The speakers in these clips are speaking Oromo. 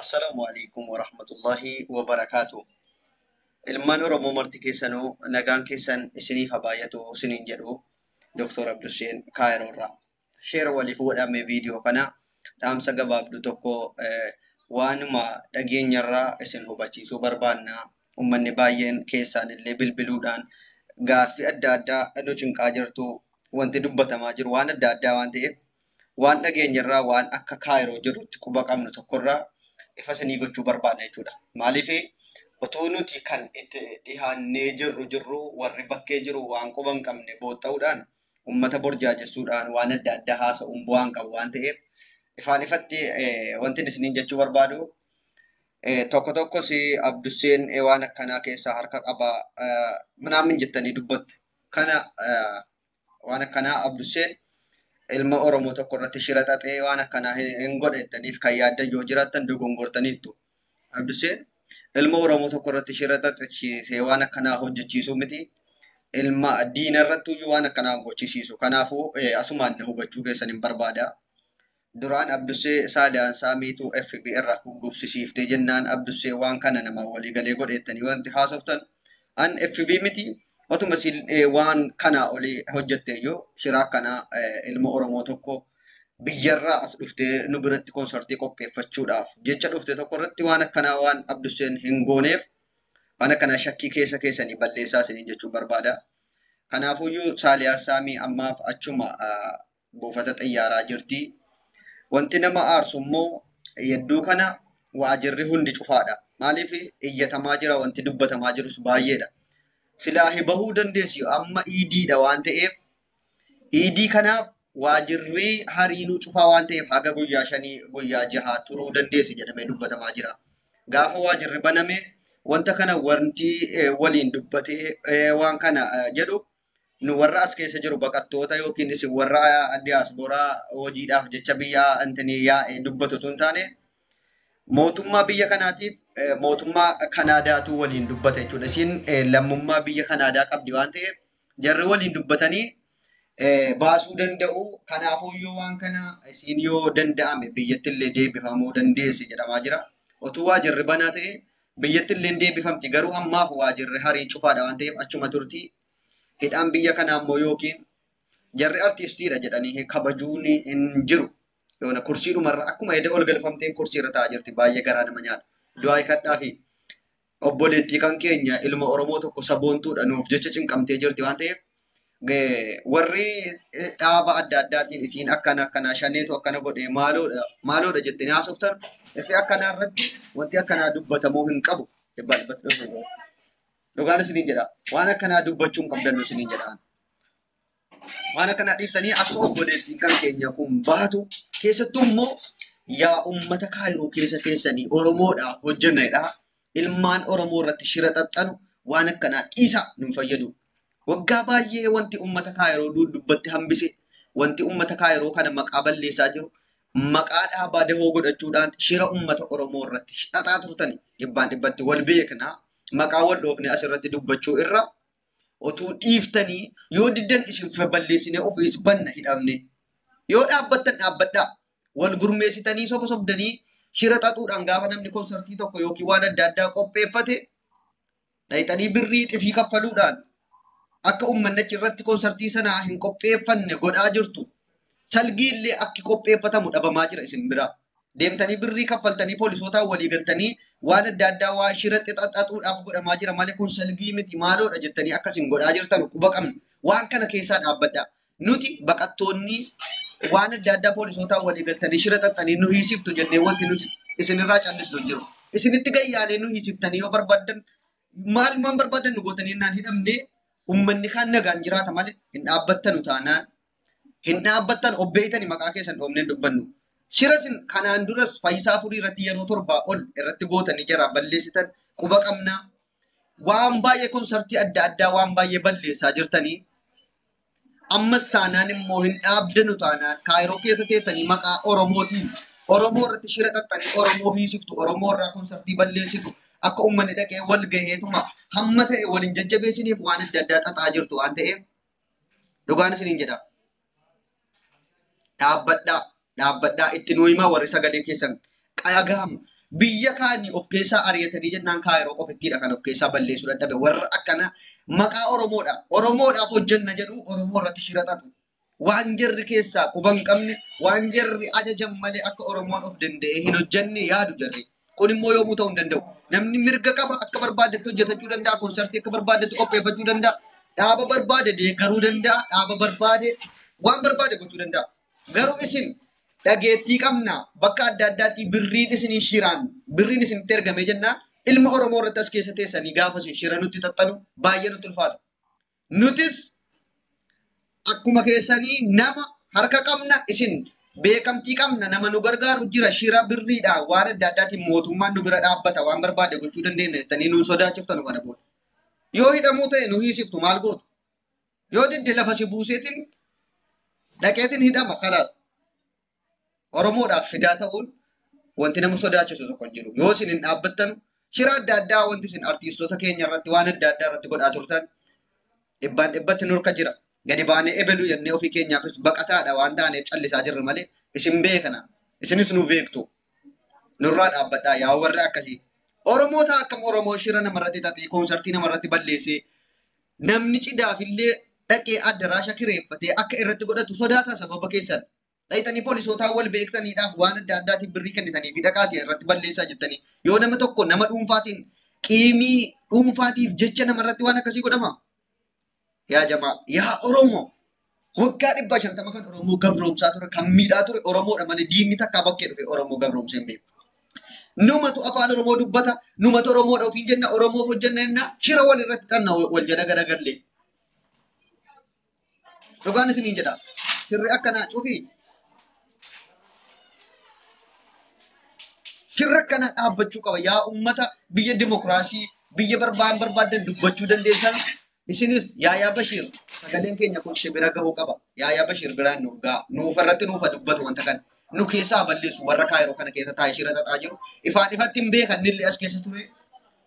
Assalaamu alaikum warahmatullahi wabarakaatu. Ilmaan Oromoo marti keessanuu nagaan keessan isiniif haa baay'atu isiniin jedhu Dr. Abduseen Kaayiroorraa. Sheera waliif godhame viidiyoo kana dhaamsa gabaabduu tokko waanuma dhageenyarraa isin hubachiisuu barbaanna. Uummanni baay'een keessaan illee bilbiluudhaan gaaffii adda addaa nu cinqaa jirtu, wanti dubbatamaa jiru waan adda addaa waan ta'eef, waan dhageenyarraa waan akka Kaayiroo jirutti quba qabnu tokkorraa ifa isinii gochuu barbaanna jechuudha. Maaliif otoo nuti kan itti dhihaannee jirru warri bakkee jiru waan quba hin qabne bootta'uudhaan uummata borjaajessuudhaan waan adda addaa haasa'uun bu'aa hin qabu waan ta'eef, ifaan ifatti wanti isiniin jechuu barbaadu, tokko tokkos Abduseen waan akkanaa keessaa harka qaba minaamin jettanii dubbattu. Kana waan akkanaa Abduseen ilma Oromoo tokko irratti shira xaxee waan akkanaa hin godhe jettaniis kan yaaddan yoo jiraattan dogongortaniittu. Abduseen ilma Oromoo tokko irratti shira xaxee waan akkanaa hojjechiisuu miti. Ilma diina irratti iyyuu waan akkanaa gochisiisu. Kanaafuu asumaan na hubachuu keessan hin barbaada. Duraan Abdusee Saaliyaan Saamiitu FB irra gubsisiiftee jennaan Abdusee waan kana nama walii galee godhettanii wanti haasoftan an FB miti. Otuma isin waan kana olii hojjette iyyuu shira akkanaa ilma Oromoo tokko biyyarraa as dhuftee nu biratti koonsartii qopheeffachuudhaaf jecha dhufte tokko irratti waan akkanaa waan Abduseen hin gooneef waan akkanaa shakkii keessa keessanii balleessaa isiniin jechuu barbaada. Kanaafuyyuu Saaliyaa Saamii ammaaf achuma buufata xiyyaaraa jirti. Wanti nama aarsu immoo hedduu kana waajirri hundi cufaadha. Maaliif iyyatamaa jira, wanti dubbatamaa jirus baay'eedha. Silaa bahuu dandeessu amma iidiidha waan ta'eef, iidii kanaaf waajirri hariinuu cufaa waan ta'eef haga guyyaa 5 guyyaa 6 turuu dandeessi jedhamee dubbatamaa jira. Gaafa waajirri baname wanta kana wanti waliin dubbatee waan kana jedhu nu warra as keessa jiru baqattoota yookiin isin warra diyaasporaa hojiidhaaf jecha biyya antini yaa'ee dubbatu tun taane, mootummaa biyya kanaatiif mootummaa Kanaadaatu waliin dubbata jechuudha. Isin lammummaa biyya Kanaadaa qabdi waan ta'eef jarri waliin dubbatanii baasuu danda'u. Kanaafuyyuu waan kana isin yoo danda'ame biyyatti illee deebifamuu dandeessi jedhamaa jira. Otuu waajirri banaa ta'e biyyatti illee deebifamti. Garuu ammaaf waajirri harii cufaadha waan ta'eef achuma turti. Hidhaan biyya kanaa immoo yookiin jarri artiistiidha jedhanii kabajuun hin jiru. Yoona kursiidhumarra akkuma edda ol galfamteen kursiirra taa'aa jirti. Baay'ee garaa nama nyaata. Du'aa kadhaa fi obboleettii kan keenya ilma Oromoo tokko saboontuudha nuuf jecha cinqamtee jirti waan ta'eef, warri dhaaba adda addaatiin isiin akkana akkanaa shaneetu akkana godhee maaloodha maaloodha jettanii haasoftan, ifi akkanaa irratti wanti akkanaa dubbatamuu hin qabu. Dhugaan isiniin jedha. Waan akkanaa dubbachuu hin qabdannu isiniin jedha. Waan akkanaa dhiiftanii akka obboleettiin kan keenya kun baatu, keessattuu immoo yaa uummata Kaayiroo keessa teessanii Oromoodha hojjennedha. Ilmaan Oromoo irratti shira xaxxanu waan akkanaa dhiisa, nu fayyadu. Waggaa baay'ee wanti uummata Kaayiroo dubbatti hambise, wanti uummata Kaayiroo kana maqaa balleessaa jiru, maqaa dhaabaa dahoo godhachuudhaan shira uummata Oromoo irratti xaxaa turtani. Dhibbaan dhibbatti wal beekna. Maqaa wal dhoofne asirratti dubbachuu irra otuu dhiiftanii, yoo diddan isin balleessinee ofiis banna hidhamne. Yoo dhaabbattan dhaabbadhaa. Wal gurmeessitanii soba sobdanii shira xaxuudhaan gaafa namni konsartii tokko yookiin waan adda addaa qopheeffate dhayxanii birrii xifii kaffaluudhaan akka uummanni achi irratti konsartii sanaa hin qopheeffanne godhaa jirtu. Salgii illee akki qopheeffatamu dhabamaa jira isin biraa. Deemtanii birrii kaffaltanii poolisootaan walii galtanii waan adda addaa waa shira xaxuudhaaf godhamaa jira malee kun salgii miti maaloodha jettanii akkasin godhaa jirtan quba qabna. Waan kana keessaa dhaabbadhaa. Nuti baqattoonni waan adda addaa poolisootaan walii galtanii shira xaxxanii nu hiisiftu jennee wanti nuti isinirraa callisnu hin jiru. Isinitti gayyaanee nu hiisiftanii yoo barbaaddan maal maan barbaaddan nu gootanii naan hidhamnee uummanni kaan nagaan jiraata malee hin dhaabbattanu taanaan hin dhaabbattan obbeeytanii maqaa keessan dhoofnee dubbannu. Shira isin kanaan duras Fayyisaa Furii irratti yeroo 7 ol irratti gootanii jara balleessitan quba qabnaa. Waan baay'ee konsartii adda addaa waan baay'ee balleessaa jirtanii. Ammas taanaan immoo hin dhaabdanu taanaan Kaayiroo keessa teessanii maqaa Oromootiin Oromoo irratti shira xaxxanii Oromoo hiisiftu, Oromoo irraa konsartii balleessitu, akka uummanni dhaqee wal gaheetuma hamma ta'e waliin jajjabeessiniif waan adda addaa xaxaa jirtu waan ta'eef dhugaan isiniin jedha. Dhaabbadhaa, dhaabbadhaa, itti nuu himaa warri sagalee keessan dhagahama. Biyya kaanii of keessaa ari'atanii jennaan Kaayiroo qofittiidha kan of keessaa balleessuu dadhabe. Warra akkana maqaa Oromoodha. Oromoodhaaf hojjenna jedhu Oromoo irratti shira xaxu. Waan jarri keessaa quba hin qabne, waan jarri ajajan malee akka Oromoon of danda'ee hin hojjenne yaadu jarri. Kun immoo yoomuu ta'uu hin danda'u. Namni mirga qaba akka barbaadetti hojjetachuu danda'a, konsartii akka barbaadetti qopheeffachuu danda'a, dhaaba barbaade deeggaruu danda'a, dhaaba barbaade waan barbaade gochuu danda'a. Garuu isin dhageettii qabna bakka adda addaatti birriin isinii shiraan birriin isinitti ergame jennaan ilma Oromoo irratti as keessa teessanii gaafa isin shira nutti xaxxanu baay'ee nutti ulfaata. Nutis akkuma keessanii nama harka qabna isin beekamtii qabna nama nu gargaaru jira shira birriidhaan waan adda addaatiin mootummaan nu bira dhaabbata waan barbaade gochuu dandeenya jettanii nu sodaachiftanu kana booda. Yoo hidhamuu ta'e nu hiisiftu maal gootu? Yoo didde lafa si buuseetiin dhaqeetiin hidhama kalaas. Oromoodhaaf fidaa ta'uun wanti nama sodaachisu tokko hin jiru. Yoo isin hin dhaabbattanu shira adda addaa wanti isin artiistoota keenya irratti waan adda addaa irratti godhaa turtan dhibbaan dhibbatti nurka jira. Gadi baanee ebeluu jennee ofii keenyaafis baqataadha waan taaneef callisaa jirra malee isin beekna. Isinis nu beektu. Nurraa dhaabbadhaa yaa warra akkasii. Oromoota akkam Oromoo shira namarratti xaxee koonsartii namarratti balleessee namni cidaafillee dhaqee addaraasha kireeffatee akka irratti godhatu sodaata sababa keessan. Dhaqxanii poolisootaa wal beektaniidhaaf waan adda addaatiin birrii kennitanii fi dhaqaatii irratti balleessaa jettanii yoo nama tokko nama dhuunfaatiin qiimii dhuunfaatiif jecha namarratti waan akkasii godhama. Yaa jamaa, yaa Oromoo, waggaa 150 kan Oromoo gabroomsaa ture, kan miidhaa ture Oromoodha malee diinni takkaa bakkee dhufe Oromoo gabroomsee hin beeku. Numatu afaan Oromoo dubbata, numatu Oromoodha ofiin jenna, Oromoof hojjenna jenna, shira wal irratti xanna wal jala garagallee. Dhugaan isiniin jedha, sirri akkanaa cufii. Sirri akkanaa dhaabbachuu qaba. Yaa uummata biyya dimokiraasii, biyya barbaadan dubbachuu dandeessan. Isinis Yaayaa Bashiir sagaleen keenya kun si bira gahuu qaba. Yaayaa Bashiir biraan nuuf ga'a. Nuuf irratti nuuf dubbatu wanta kana. Nu keessaa balleessu warra Kaayiroo kana keessa taa'ee shira xaxaa jiru. Ifaan ifatti hin beekan illee as keessa ture.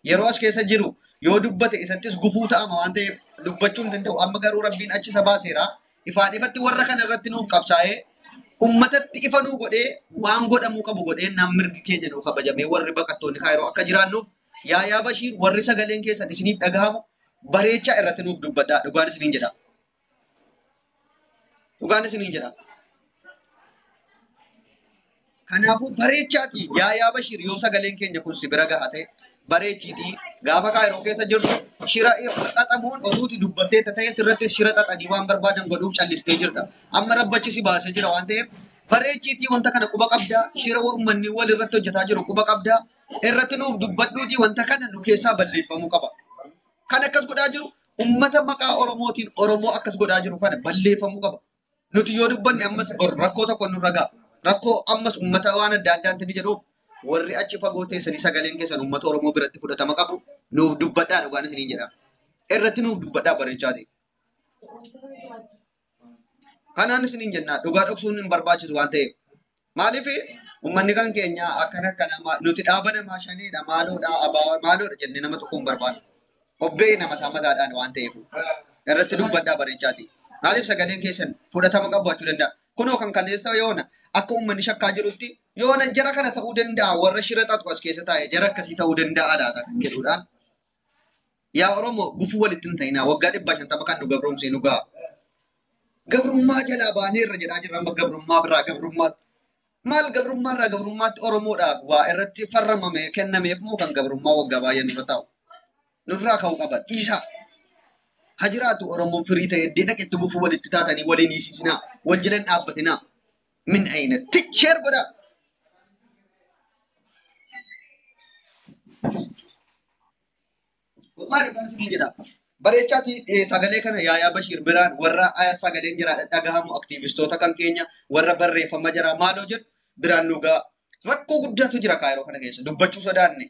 Yeroo as keessa jiru yoo dubbate isattis gufuu ta'ama waan ta'eef dubbachuu hin danda'u. Amma garuu Rabbiin achi isa baaseera. Ifaan ifatti warra kana irratti nuuf qabsaa'ee uummatatti ifa nuu godhee waan godhamuu qabu godhee nam mirgi keenya nuu kabajamee warri baqattoonni Kaayiroo akka jiraannuuf Yaayaa Bashiir warri sagaleen keessan isiniif dhagahamu bareechaa irratti nuuf dubbadhaa. Dhugaan isiniin jedha. Dhugaan isiniin jedha. Kanaafuu bareechaati Yaayaa Bashiir yoo sagaleen keenya kun si bira gaha ta'e bareechiitii gaafa Kaayiroo keessa jirtu shira xaxamuun otuuti dubbattee ta'e sirratti shira xaxanii waan barbaadan godhuuf callistee jirta. Amma rabbachi si baasee jira waan ta'eef bareechiitii wanta kana quba qabdaa shira uummanni wal irratti hojjetaa jiru quba qabdaa irratti nuuf dubbadhuutii wanta kana nu keessaa balleeffamuu qaba. Kan akkas godhaa jiru uummata maqaa Oromootiin Oromoo akkas godhaa jiru kana balleeffamuu qaba. Nuti yoo dubbanne ammas rakkoo tokko nurra ga'a. Rakkoo ammas uummata waan adda addaatti ni jedhuuf warri achi fagoo teessanii sagaleen keessan uummata Oromoo biratti fudhatama qabu nuuf dubbadhaa dhugaan isiniin jedha. Irratti nuuf dubbadhaa bareechaati. Kanaan isiniin jenna dhugaa dhoksuun hin barbaachisu waan ta'eef. Maaliif uummanni kan keenya akkana akkana nuti dhaaba namaa shaniidha maaloodha abaa maaloodha jennee nama tokko hin barbaadu. Obbee mataa mataadhaan waan ta'eef irratti dubbadhaa bareechaati. Maaliif sagaleen keessan fudhatama qabaachuu danda'a. Kunoo kan kaleessa yoona akka uummanni shakkaa jirutti yoona jara kana ta'uu danda'a warra shira xaxu as keessa taa'e jara akkasii ta'uu danda'a laata kan jedhuudhaan. Yaa Oromoo gufuu walitti hin ta'inaa waggaa 150 kan nu gabroomsee nu ga'a. Gabrummaa jalaa baaneerra jedhaa jirra amma gabrummaa biraa gabrummaa. Maal gabrummaa irraa gabrummaatti Oromoodhaaf waa irratti farramame kennameef moo kan gabrummaa waggaa baay'ee nurra taa'u. Nurraa ka'uu qaba dhiisaa. Ha jiraatu Oromoon firii ta'e iddoo dhaqetti gufuu walitti taatanii waliin hiisisinaa wal jalan dhaabbatinaa. Min ayina sheer godhaa. Wallahi dhugaan isiniin jedha. Bareechaati sagalee kana Yaayaa Bashiir biraan warra sagaleen jira dhagahamu aktiivistoota kan keenya warra barreeffama jira maaloo jedhu biraan nu ga'a. Rakkoo guddaatu jira Kaayiroo kana keessa dubbachuu sodaanne.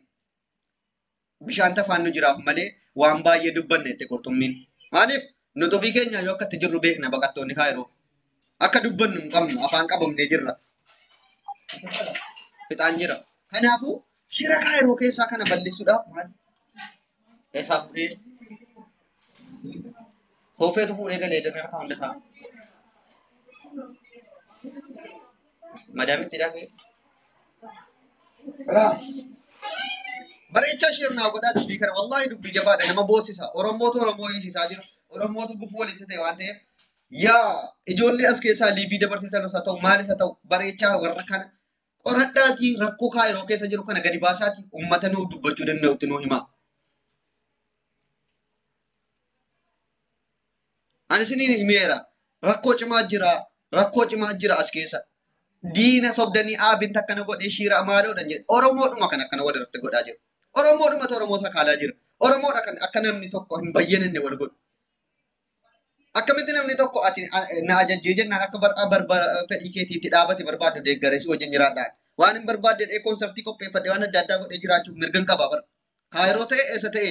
Bishaan tafaan nu jiraaf malee waan baay'ee dubbanne itti qurxummiin. Maaliif nuti ofii keenya yoo akka itti jirru beekna baqattoonni Kaayiroo. Akka dubbannu hin qabnu afaan qabamnee jirra. Fixaan jira. Kanaafuu shira Kaayiroo keessaa kana balleessuudhaaf maal? Eessaa fuudhee? Soofeetu fuudhee galee damee harka hunda isaa. Madaamitti dhaqee. Bareechaa share naa godhaa dubbii kana. Wallaahi dubbii jabaadha nama boosisa. Oromootu Oromoo hiisisaa jira. Oromootu gufuu walitti ta'e waan ta'eef. Yaa ijoollee as keessaa liivii dabarsitan haa ta'u maalis haa ta'u bareechaa warra kana qoradhaatii rakkoo Kaayiroo keessa jiru kana gadi baasaatii uummata nuuf dubbachuu danda'utti nuu himaa. Ani isiniin himeera. Rakkoo cimaa jira. Rakkoo cimaa jira as keessa. Diina sobdanii aabinta akkana godhee shiira maaloodhaan jedhe. Oromoodhuma kan akkana wal irratti godhaa jiru. Oromoodhumatu Oromoo sakaalaa jira. Oromoodha kan akka namni tokko hin bayyananne wal godhu. Akkamitti namni tokko ati na ajajjee jennaan akka fedhii keetiitti dhaabate barbaaddu deeggaree si wajjin jiraadhaan. Waan hin barbaadde dhee koonsartii qopheeffadhe waan adda addaa godhee jiraachuuf mirga hin qaba bara. Kaayiroo ta'e eessa ta'e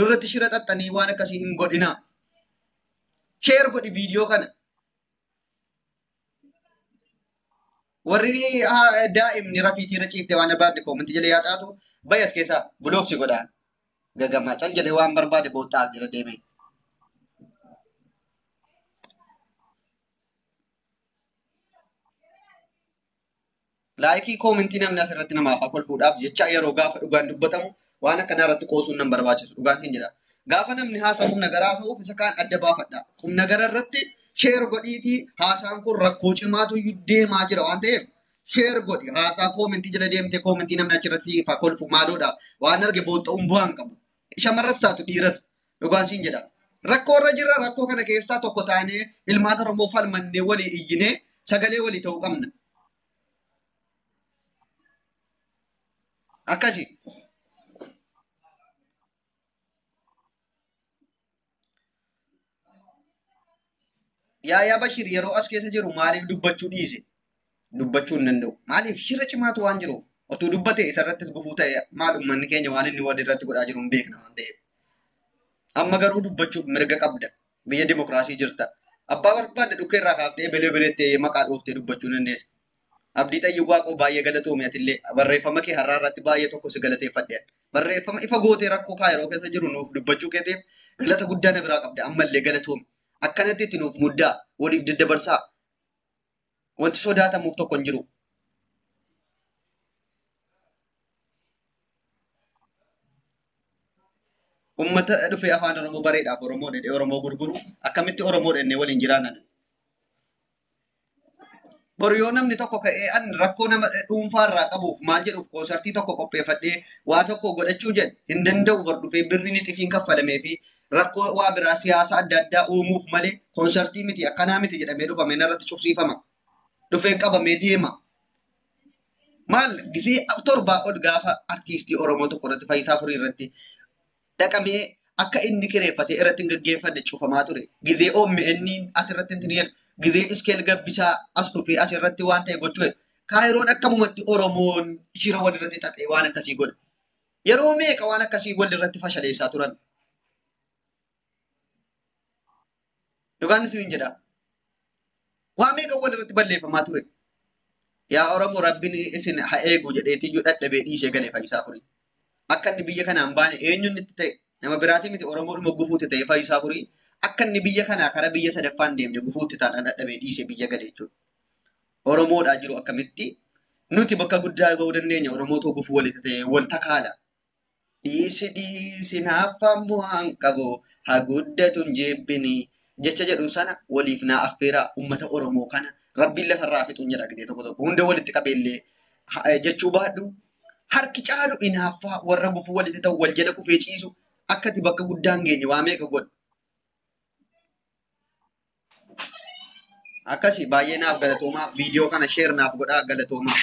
nurratti shira xaxxanii waan akkasii hin godhinaa. Share godhi viidiyoo kana. Warri daa'imni rafiitii irra ciifte waan barbaadde koomentii jala yaa taatu bayas keessaa bulooksi godhaan. Gagamaa cal jedhee waan barbaade booxxaa jala deeme. Laayikii koomentii namni asirratti namaaf haa kolfuudhaaf jecha yeroo gaafa dhugaan dubbatamu waan akkanaa irratti qoosuun nan barbaachisu dhugaatiin jedha. Gaafa namni haasa'u humna garaa haasa'uuf isa kaan adda baafadha. Humna gara irratti share godhiitii haasaan kun rakkoo cimaatu iyyuu deemaa jira waan ta'eef share godhi haasaa koomentii jala deemtee koomentii namni achirratti siif haa kolfu maaloodha. Waan arge booxxa'uun bu'aa hin qabu. Shamarras taatu dhiiras dhugaan siin jedha. Rakkoo irra jirra rakkoo kana keessaa tokko taanee ilmaan Oromoo falmannee walii iyyinee sagalee walii ta'uu qabna. Akkasi. Yaayaa Bashir yeroo as keessa jiru maaliif dubbachuu dhiise? Dubbachuu hin danda'u. Maaliif shira cimaatu waan jiruuf otuu dubbate isarrattis gufuu ta'e maal uummanni keenya waan inni wal irratti godhaa jiru hin beekna waan ta'eef. Amma garuu dubbachuuf mirga qabda. Biyya dimokiraasii jirta. Abbaa barbaadde dhukkee irraa kaaftee belee beleetti maqaa dhooftee dubbachuu dandeessa. Abdii Xayyib Waaqoo baay'ee galatoomi atillee barreeffama kee har'aa irratti baay'ee tokko si galateeffadhe. Barreeffama ifa gootee rakkoo Kaayiroo keessa jiru nuuf dubbachuu keetiif galata guddaa na biraa qabda. Ammallee galatoomi. Akkanatti itti nuuf muddaa waliif daddabarsaa. Wanti sodaatamuuf tokko hin jiru. Uummata dhufee afaan Oromoo bareedhaaf Oromoo dhedhee Oromoo gurguru akkamitti Oromoo dhennee waliin jiraannan. Boru yoo namni tokko ka'ee an rakkoo nama dhuunfaa irraa qabuuf maal jedhuuf koonsartii tokko qopheeffadhee waa tokko godhachuu jedhe hin danda'u bar dhufee birri ni xifiin kaffalamee fi rakkoo waa biraa siyaasa adda addaa uumuuf malee koonsartii miti akkanaa miti jedhamee dhufamee narratti cufsiifama. Dhufee qabamee deema. Maal gisee 7 ol gaafa artiistii Oromoo tokko irratti Fayyisaa Furii irratti dhaqamee akka inni kireeffatee irratti hin gaggeeffanne cufamaa ture. Gizee OMN asirratti hin jedhu. Gizee Iskeel Gabbisaa as dhufee asirratti waan ta'e gochuu jedhu. Kaayiroon akkamumatti Oromoon shira wal irratti xaxee waan akkasii godha. Yeroo meeqa waan akkasii wal irratti fashaleessaa turan. Dhugaan isin jedha. Waa meeqa wal irratti balleeffamaa ture. Yaa Oromoo Rabbiin isin haa eegu jedheetii iyyuu dadhabee dhiisee galee Fayyisaa Furii. Akka inni biyya kanaan baane eenyuun itti ta'e nama biraatii miti Oromoodhuma gufuutti ta'e Fayyisaa Furii. Akka inni biyya kanaa karaa biyya sadaffaan deemne gufuutti taanaan dadhabee dhiisee biyya gale jechuudha. Oromoodhaa jiru akkamitti nuti bakka guddaa ga'uu dandeenya Oromootu gufuu walitti ta'e wal takaala. Dhiisi dhiisi naaffaan bu'aan qabu haa guddatu hin jeebbini jecha jedhu sana waliif naa affeeraa uummata Oromoo kana Rabbiin lafarraa fixuun jedha gidee tokko tokko hunda walitti qabeellee jechuu baadhu harki caalu inaaffaa warra gufuu walitti ta'u wal jala kufee ciisu akkati bakka guddaan geenye waa meeqa godha. Akkasi baay'ee naaf galatoomaa viidiyoo kana sheer naaf godhaa galatoomaa.